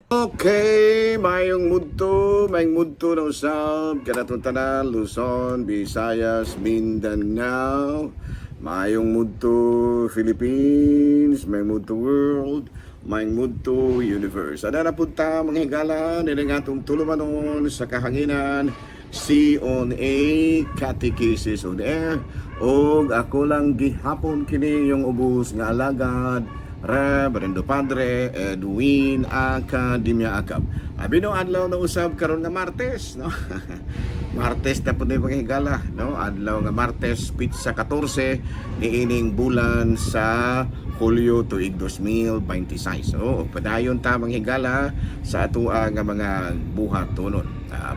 Okay, mayong mudto na usab kanatong tanan, Luzon, Visayas, Mindanao, mayong mudto Philippines, mayong mudto world, mayong mudto universe. Ada na punta, mga higala, nila nga atong tulumanon sa kahanginan, C on A, Catechesis on Air, og ako lang gihapon kini yung ubos nga alagad, Reverendo Padre Edwin Academia Acab. Abi no, adlaw na usab karon nga Martes, no? Martes na po ni, mga higala, no? Adlaw nga Martes, petsa 14 niining bulan sa Hulyo, tuig 2026. So, padayon ta, mga higala, sa atoa nga mga buhatonon.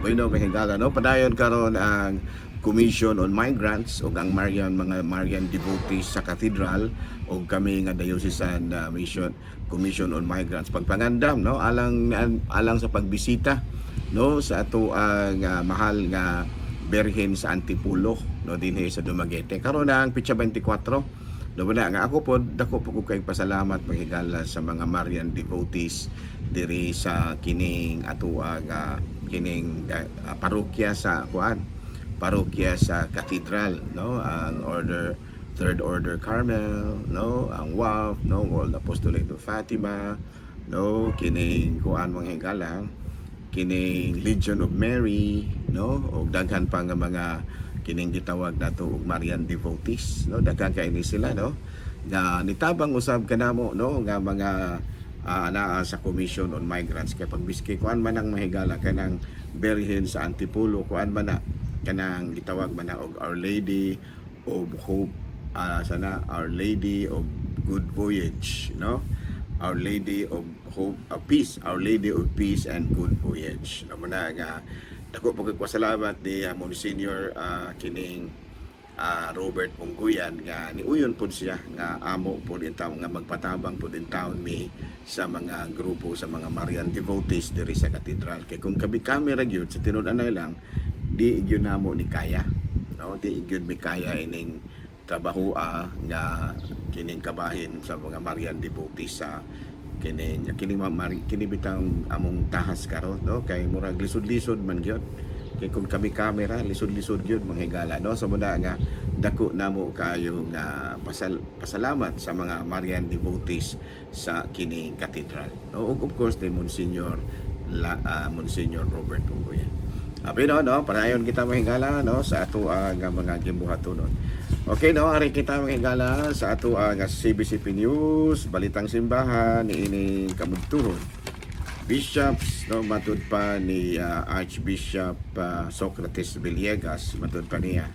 Bueno, mga higala, no? Padayon karon ang Commission on Migrants ug ang Marian, mga Marian devotees sa cathedral ug kami nga Diocesan Mission Commission on Migrants, pagpangandam, no, alang alang sa pagbisita, no, sa ato ang mahal nga Berhen sa Antipolo, no, dinhi sa Dumaguete karon ang petsa 24, no. Wala nga ako po, dako po ko kay pasalamat, mga higala, sa mga Marian devotees diri sa kining ato ang kining parokya sa kuan, parokya sa cathedral, no, ang order Third Order Carmel, no, ang WAF, no, World Apostolate of Fatima, no, kining kuan, mga higala, kining Legion of Mary, no, ug daghan pa nga mga kining gitawag nato og Marian devotees, no. Daghan kay ni sila, no, nga nitabang usab kanamo, no, nga mga anaa sa Commission on Migrants, kay pag biski kuan man ang mahigala, kanang Berhen sa Antipolo, kuan man na, kanang gitawag man na og Our Lady of Hope, sana Our Lady of Good Voyage, no, Our Lady of Hope, Peace, Our Lady of Peace and Good Voyage. No, na nga dako po kay pasalamat ni Monsignor kining Robert Mungguyan nga niuyon pod siya nga amo pod in taon nga magpatabang pod in taon mi sa mga grupo sa mga Marian devotees diri sa katedral, kay kung kabi kami ra gyud sa tinud-anay lang, di gyud namo ni kaya, no, di gyud mi kaya ining trabaho nga kining kabahin sa mga Marian devotees sa kining kini kini bitang among tahas karon, no, kay murag lisod-lisod man gyud, kay kung kami kamera, lisod-lisod gyud, mga higala, no. So muna nga dako namo kayo nga pasalamat sa mga Marian devotees sa kining cathedral, no, ug of course ni Monsignor Robert Ungoyan. Pero no, padayon kita, mga higala, no, sa ato nga mga gibuhatonon. Okay, no, ari kita, mga higala, sa ato nga CBCP News, Balitang Simbahan niining kamudtuhon. Bishops, no, matud pa ni Archbishop Socrates Villegas, matud pa niya,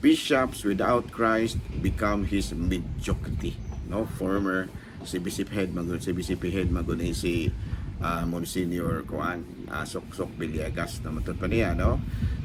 "Bishops without Christ become his mediocrity," no? Former CBCP head magud, CBCP head magud ni si Monsignor kuan Soksok Villegas, na matud pa niya, no,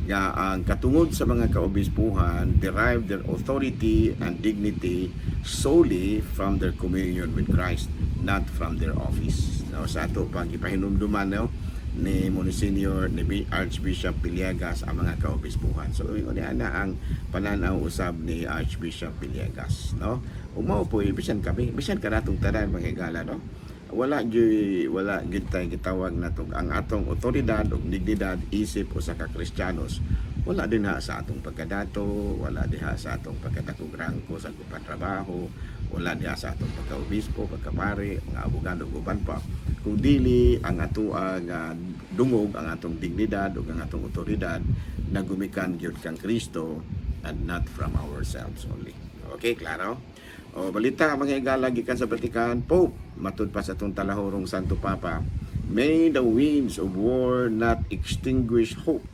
nga ang katungod sa mga kaobispuhan derive their authority and dignity solely from their communion with Christ, not from their office, no? Sa ato pag ipahinumduman, no, ni Monsignor ni Archbishop Villegas ang mga kaobispuhan. So yun na ang pananaw usab ni Archbishop Villegas, no. Ug mao po bisan kami, bisan kanatong tanan, mga higala, no, wala gyud tay gitawag natong ang atong otoridad ug dignidad isip usa ka Kristiyanos, wala dinha sa atong pagkadato, wala diha sa atong pagkadakog rangko sa trabaho, wala diha sa atong pagkaobispo, pagkapari, mga abogado ug uban pa, kung dili ang atoang dungog, ang atong dignidad ug ang atong otoridad nagumikan gyud kang Kristo and not from ourselves only. Okay, klaro? O balita, mga higala, gikan sa Vatican, Pope, matud pa sa atong talahurong Santo Papa, "May the winds of war not extinguish hope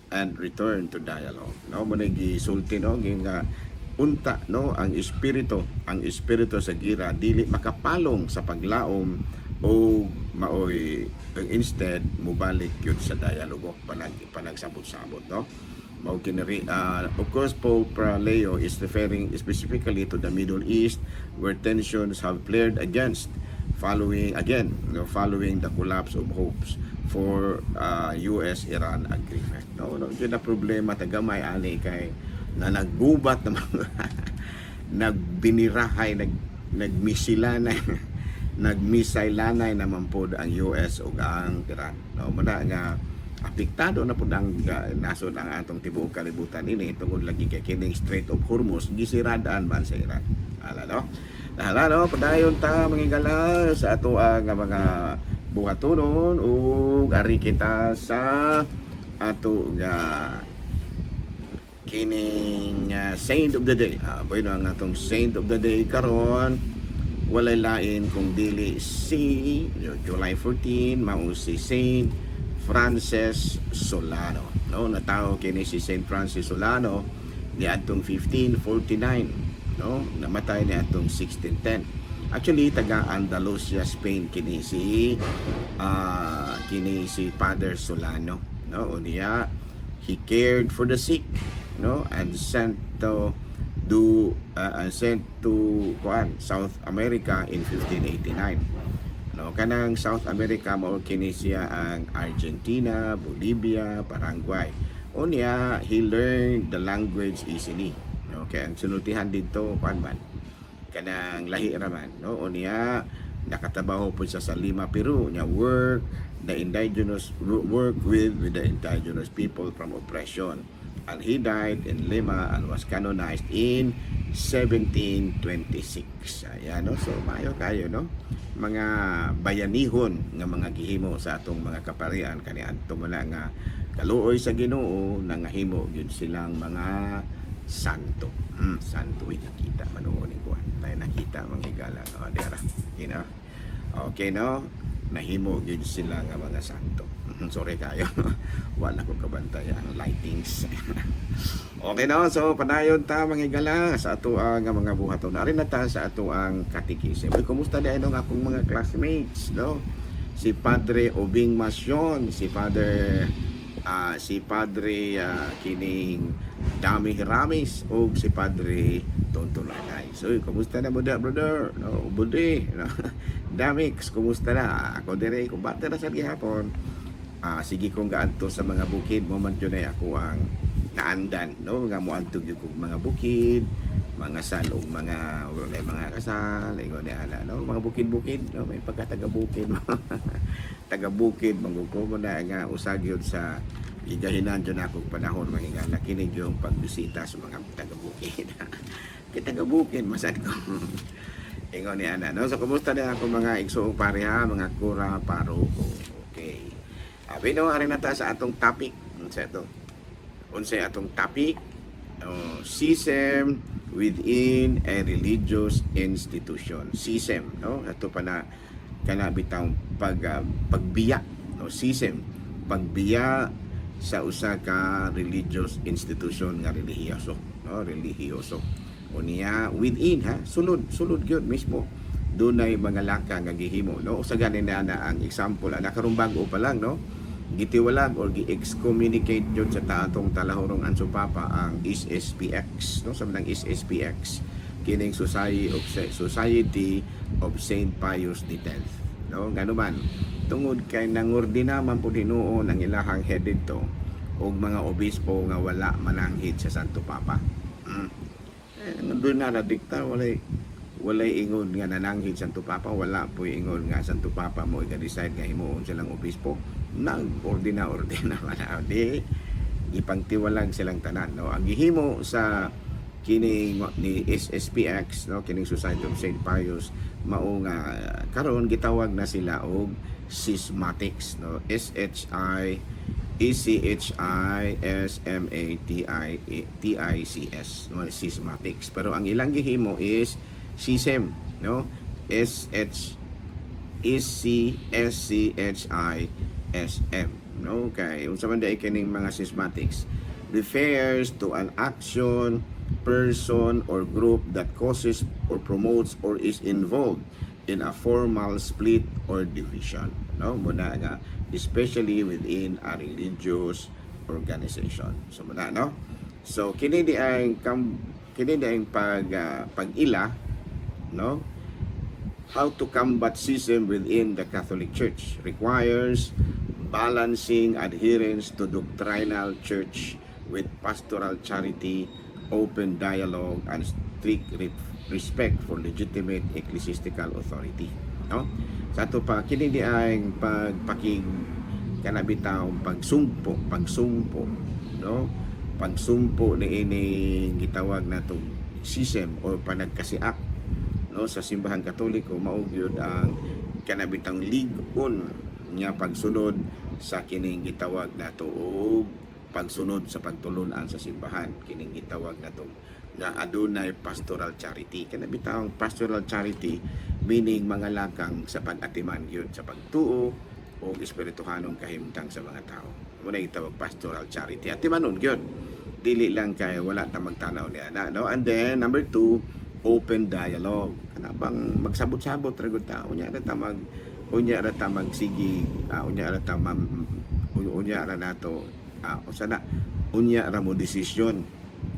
and return to dialogue." No, mo na gisulti, no, nga unta, no, ang espiritu sa gira dili makapalong sa paglaom o maoy instead mubalik gyud sa dialogo, panagsabot-sabot, no. Mao kiniri of course Pope Leo is referring specifically to the Middle East, where tensions have flared against following again, no, following the collapse of hopes for US-Iran agreement, no. Yun na problema tagamay ani kay na naggubat na mga nagbinirahay, nagmisila na. Nag-missile lanay naman pod ang US ug ang Iran, no? Muna nga apektado na pud ang nasod, ang atong tibuok kalibutan ini, tungod lagi kay kining Strait of Hormuz gisiradaan man sa Iran. Ala, no? Hala, no, padayon ta, mga higala, sa ato ang mga buhatonon ug ari kita sa ato nga kining saint of the day. Bueno, ang atong saint of the day karon walay lain kung dili si July 14, mao si Saint Frances Solano. No, natawo kini si Saint Francis Solano niadtong 1549, no? Namatay niadtong 1610. Actually, taga Andalusia, Spain kini si Father Solano, no? Unya he cared for the sick, no, and sent to kuan, South America in 1589, no? Kanang South America, mao kini siya ang Argentina, Bolivia, Paraguay. Unya he learned the language easily, no, kay ang sinultihan didto kuan man, kanang lahi ra man, no? Unya nakatrabaho po siya sa Lima, Peru. Nya work with the indigenous people from oppression, and he died in Lima and was canonized in 1726. Ayan, no? So maayo kayo, no, mga bayanihon nga mga gihimo sa atong mga kaparian kaniadto mo na nga kaluoy sa Ginoo, nangahimo gyud silang mga santo. Santo. Uy, nakita man ni kuan. Tayo nakita, mga higala. Oh, dira. Okay, no? Nahimo gyud sila nga mga santo. Sorry kayo. Wala ko kabantay ang lightings. Okay, no? So padayon ta, mga higala, sa ato ang mga buhaton. Ari na ta sa ato ang katikism. Uy, kumusta di ang akong mga classmates, no? Si Padre Obing Masyon, si Padre kining Dami Hiramis ug si Padre Tonton Lanay. So, kumusta na mo da, brother? No, bude. No? Damix, kumusta na? Ako dire, kumbate na sa gihapon. Sige kong gaadto sa mga bukid mo man jud ay ako ang naandan, no, nga moadto gyud kog mga bukid, mga sal ug mga wala mga kasal, ingon ni ana, no, mga bukid-bukid, no, may pagka taga bukid, taga bukid man ko mo na nga usa gyud sa gigahinan jud akong panahon, mga higala, kini yung pagbisita sa mga taga bukid, kay taga bukid masad ko, ingon ni ana, no? So kumusta na ako mga igsuong pareha, mga kura paroko? Okay. Abi no, ari na ta sa atong topic. Unsa ito? Unsay atong topic? Oh, schism within a religious institution. Schism, no? Ato pa na kana bitang pagbiya, no? Schism, pagbiya sa usa ka religious institution nga relihiyoso, no? Relihiyoso. Unya within ha, sulod, sulod gyud mismo dunay mga laka nga gihimo, no? Usa gani na ang example ana karon, bag-o pa lang, no, gitiwalag or gi-excommunicate yun sa atong talahurong Anso Papa ang SSPX, no? Sa manang SSPX, kining Society of Saint Pius X, no? Ngano man? Tungod kay nangordina man pud hinuon ang ilahang head didto og mga obispo nga wala mananghid sa Santo Papa. Eh, doon na nadikta, walay ingon nga nananghid Santo Papa, wala po ingon nga Santo Papa mo i-decide nga himuon silang obispo. Nag-ordina ordina man di ipangtiwalag silang tanan, no? Ang gihimo sa kining ni SSPX, no, kining Society of Saint Pius, mao nga karon gitawag na sila og schismatics, no? S H I E C H I S M A T I T I C S, no? Schismatics. Pero ang ilang gihimo is schism, no? S H E C S C H I S M, no? Kay unsa man diay kining mga schismatics? Refers to an action, person or group that causes or promotes or is involved in a formal split or division, no? Muna nga especially within a religious organization. So muna, no? So kini di ang pag-ila, no? How to combat schism within the Catholic Church requires balancing adherence to doctrinal church with pastoral charity, open dialogue, and strict respect for legitimate ecclesiastical authority. No, sa ato pa kini di ay pagpakig kana bitaw pagsumpo, pagsumpo, no, pagsumpo ni ini gitawag nato schism o panagkasiak, no, sa Simbahang Katoliko. Mao gyud ang kana bitang lig-on nga pagsunod sa kining gitawag nato og pagsunod sa pagtulunan sa simbahan, kining gitawag nato nga adunay pastoral charity. Kana bitawng pastoral charity, meaning mga lakang sa pag-atiman gyud sa pagtuo o espirituhanong kahimtang sa mga tao. Mao na gitawag pastoral charity. Atimanon gyud, dili lang kay wala ta magtanaw niya na, no? And then number two, open dialogue. Kana bang magsabot-sabot ra gud ta, unya ra ta magsigi, unya ra ta unya ra nato, usa na, unya ra mo desisyon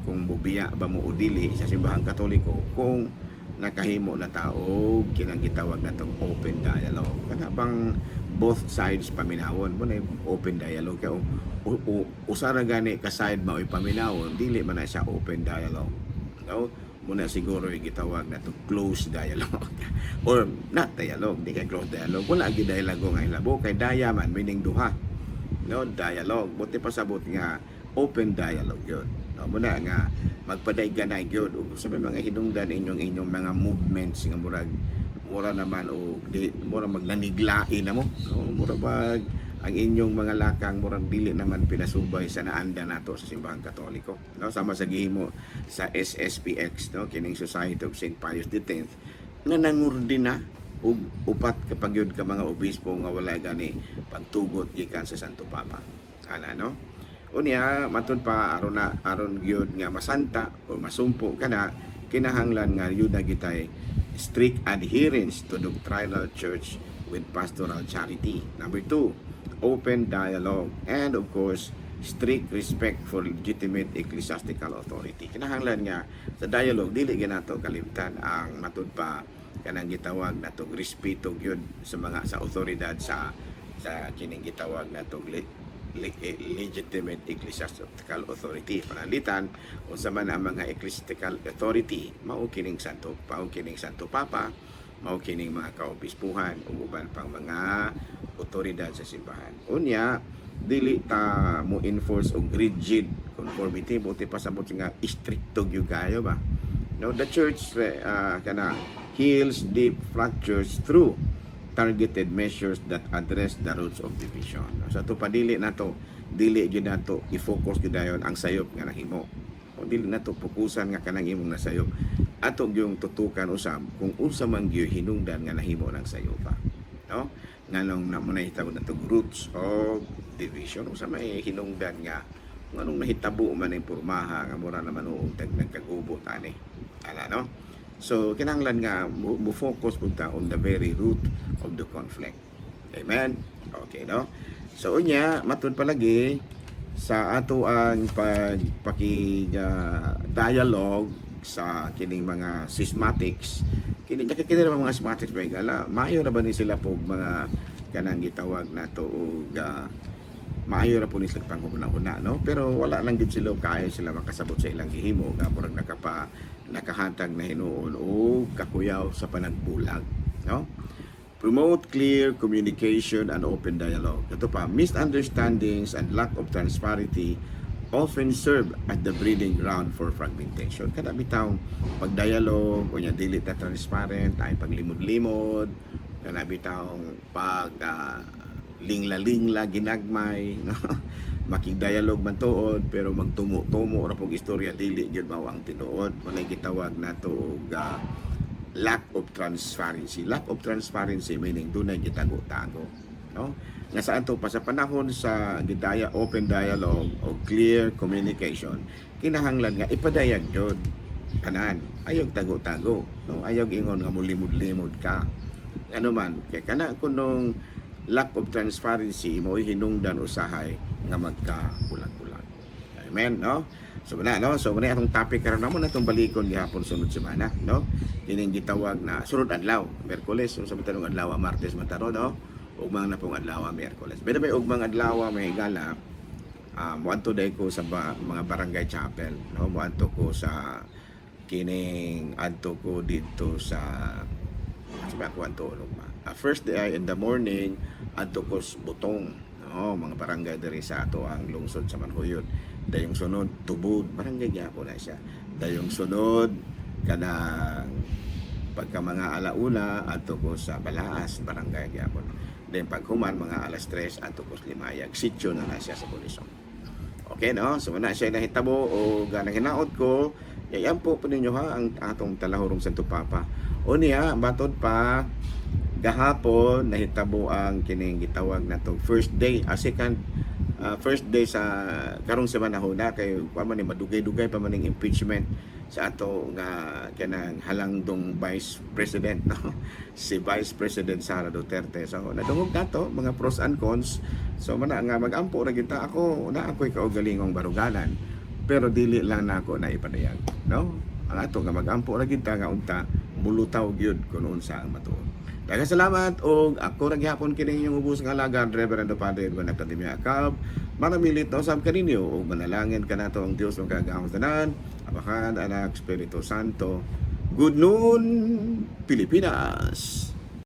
kung mubiya ba mo o dili sa Simbahang Katoliko kung nakahimo na tao kinang gitawag natong open dialogue. Kana bang both sides paminawon mo na yung open dialogue. Kay usa ra gani ka side mao'y paminawon, dili man na siya open dialogue, no? Muna siguro yung gitawag na to closed dialogue or not dialogue. Di kay closed dialogue, wala gyud dialogue nga ilabo kay dia man meaning duha, no? Dialogue, buti pasabot nga open dialogue yun, no? Muna nga magpadayganay gyud ug sa may mga hinungdan inyong inyong mga movements nga murag mura naman o di mura magnaniglain na mo, no? Mura bag ang inyong mga lakang murag dili naman pinasubay sa naanda nato sa Simbahang Katoliko, no? Sama sa gihimo sa SSPX, no, kining Society of St. Pius X nga nangordina og upat ka pa gyud ka mga obispo nga wala gani pagtugot gikan sa Santo Papa ana, no? Unya, matud pa, aron na aron gyud nga masanta o masumpo kana, kinahanglan nga yun na gitay strict adherence to doctrinal church with pastoral charity. Number two, open dialogue. And of course, strict respect for legitimate ecclesiastical authority. Kinahanglan nga sa dialogue, dili ginato kalimtan ang matud pa kanang gitawag natong respeto gyud sa mga sa otoridad sa kining gitawag natong legitimate ecclesiastical authority. Pananglitan, unsa man ang mga ecclesiastical authority, mao kining Santo Papa, mao kining mga kaobispuhan ug uban pang mga otoridad sa simbahan. Unya, dili ta mo enforce og rigid conformity, buti pasabot nga istrikto gyud kayo ba. No, the church kana heals deep fractures through targeted measures that address the roots of division. So ato pa dili nato, dili gyud nato i-focus gyud dayon ang sayop nga nahimo. O dili nato fokusan nga kanang imong nasayop. Ato gyung tutukan usab kung unsa man gyud hinungdan nga nahimo ng sayopa. No? Nganong na mo nahitabo nato roots of division, unsa may hinungdan nga nganong nahitabo man ang pormaha nga mura naman og nagkagubot ani. Ana, no? So kinahanglan nga mo focus pud ta on the very root of the conflict. Amen. Okay, no? So unya, matud palagi sa ato ang pagpaki dialogue sa kining mga schismatics, kini kini mga schismatics ba gala, maayo ra ba ni sila po mga kanang gitawag nato og maayo ra po ni sila panghuna-huna, no? Pero wala lang gid sila kaya sila makasabot sa ilang gihimo nga murag nakahatag na hinuon o kakuyaw sa panagbulag, no? Promote clear communication and open dialogue. Ito pa, misunderstandings and lack of transparency often serve as the breeding ground for fragmentation. Kada bitaw pag-dialogue, unya dili ta transparent, ay paglimod-limod, kana bitaw pag lingla-lingla ginagmay, no? Makig-dialogue man tuod pero magtumo-tumo ra pog istorya, dili gyud mao ang tinuod. Manay gitawag nato og lack of transparency. Lack of transparency meaning dunay gitago-tago, no? Nga sa ato pa sa panahon sa gidaya open dialogue o clear communication, kinahanglan nga ipadayag gyud tanan. Ayaw tago-tago, no? Ayaw ingon nga mulimod-limod ka. Ano man, kay kana kunong lack of transparency mo hinungdan usahay nga magkabulag-bulag. Amen, no? So na, no? So muna atong topic karon namo na itong balikon gihapon sunod semana, no? Kining gitawag na sunod adlaw, Miyerkules, unsa man tanong adlaw, Martes man taro, no? Ugmang na pong adlaw, Miyerkules. Pero may ugmang adlaw, may gala, muadto day ko sa mga barangay chapel, no? Muadto ko sa kining adto ko didto sa ba ko adto ugma. First day ay in the morning adto kos Butong, no, mga barangay diri sa ato ang lungsod sa Manjuyod. Dayong sunod, Tubod, barangay gyapon na siya. Dayong sunod, kanang pagka mga alauna, adto ko sa Balaas, barangay gyapon. Then paghuman mga alas 3, adto ko sa Limayag, sitio na na siya sa Bulisong. Okay, no? So na siya nahitabo o ganang hinaot ko. Yayampo po ninyo ha ang atong talahurong Santo Papa. O niya, batod pa gahapon nahitabo ang kining gitawag natong first day, second first day sa karong semana huna kay kuan man ni, madugay-dugay pa man ning impeachment sa ato nga kanang halangdong Vice President, no, si Vice President Sara Duterte. So nadungog nato mga pros and cons. So mana nga magampo ra gyud ta. Ako na ako'y kaugalingong baruganan, pero dili lang nako na ipadayag, no, ang ato nga magampo ra gyud ta nga unta mulutaw gyud kun unsa ang matuod. Daghang salamat og ako ra gihapon kini inyong ubos nga alagad, Reverendo Padre Edwin Academia Acab. Manamilit na usab kaninyo ug manalangin kanato ang Dios makagagahom tanan, Amahan, Anak, Espiritu Santo. Good noon, Pilipinas.